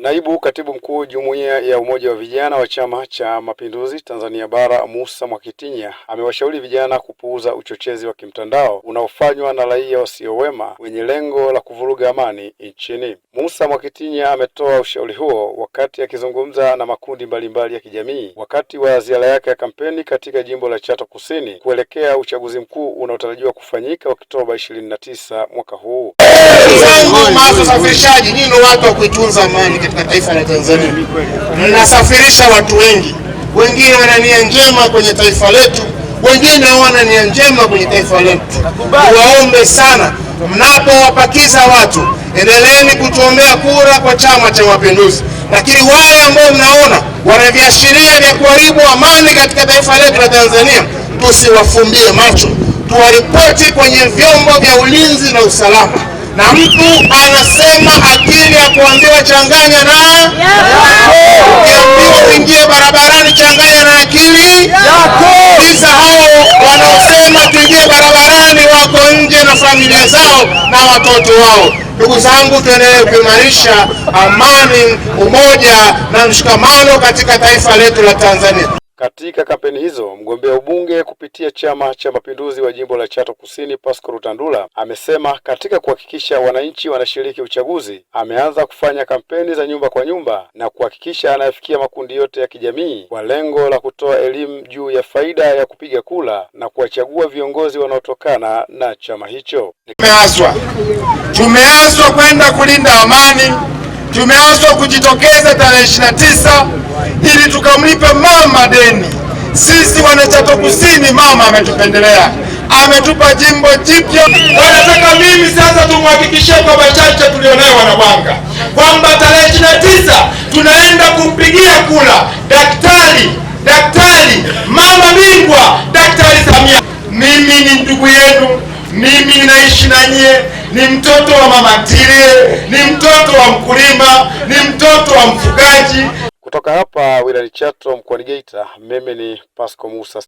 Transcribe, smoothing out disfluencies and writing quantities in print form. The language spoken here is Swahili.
Naibu Katibu Mkuu Jumuiya ya Umoja wa Vijana wa Chama cha Mapinduzi Tanzania Bara, Musa Mwakitinya, amewashauri vijana kupuuza uchochezi wa kimtandao unaofanywa na raia wasiowema wenye lengo la kuvuruga amani nchini. Musa Mwakitinya ametoa ushauri huo wakati akizungumza na makundi mbalimbali ya kijamii wakati wa ziara yake ya kampeni katika jimbo la Chato Kusini kuelekea uchaguzi mkuu unaotarajiwa kufanyika Oktoba 29 mwaka huu. Usafirishaji, nyinyi ndio watu wa kuitunza amani katika taifa la Tanzania. Mnasafirisha watu wengi, wengine wana nia njema kwenye taifa letu, wengine hawana nia njema kwenye taifa letu. Waombe sana, mnapowapakiza watu, endeleeni kutuombea kura kwa Chama cha Mapinduzi, lakini wale ambao mnaona wana viashiria vya kuharibu amani katika taifa letu la Tanzania, tusiwafumbie macho, tuwaripoti kwenye vyombo vya ulinzi na usalama. Na mtu anasema akili ya kuambiwa changanya na ukiambiwa uingie barabarani changanya na akili yako. Kisa hao wanaosema tuingie barabarani wako nje na familia zao na watoto wao. Ndugu zangu, tuendelee kuimarisha amani, umoja na mshikamano katika taifa letu la Tanzania. Katika kampeni hizo, mgombea ubunge kupitia Chama cha Mapinduzi wa jimbo la Chato Kusini, Pascal Rutandura, amesema katika kuhakikisha wananchi wanashiriki uchaguzi, ameanza kufanya kampeni za nyumba kwa nyumba na kuhakikisha anayafikia makundi yote ya kijamii kwa lengo la kutoa elimu juu ya faida ya kupiga kura na kuwachagua viongozi wanaotokana na chama hicho. Tumeaswa kwenda kulinda amani, tumeaswa kujitokeza tarehe 29 ili tukamlipe mama deni. Sisi wanachato Kusini, mama ametupendelea, ametupa jimbo jipya. Wanataka mimi sasa tumhakikishie kwa machache tulionayo Wanabwanga kwamba tarehe 29 tunaenda kumpigia kura daktari, daktari mama bingwa, Daktari Samia. Mimi ni ndugu yenu, mimi ninaishi na nyie, ni mtoto wa mama ntilie, ni mtoto wa mkulima, ni mtoto wa mfugaji. Kutoka hapa wilayani Chato mkoani Geita, mimi ni Pasco Musa.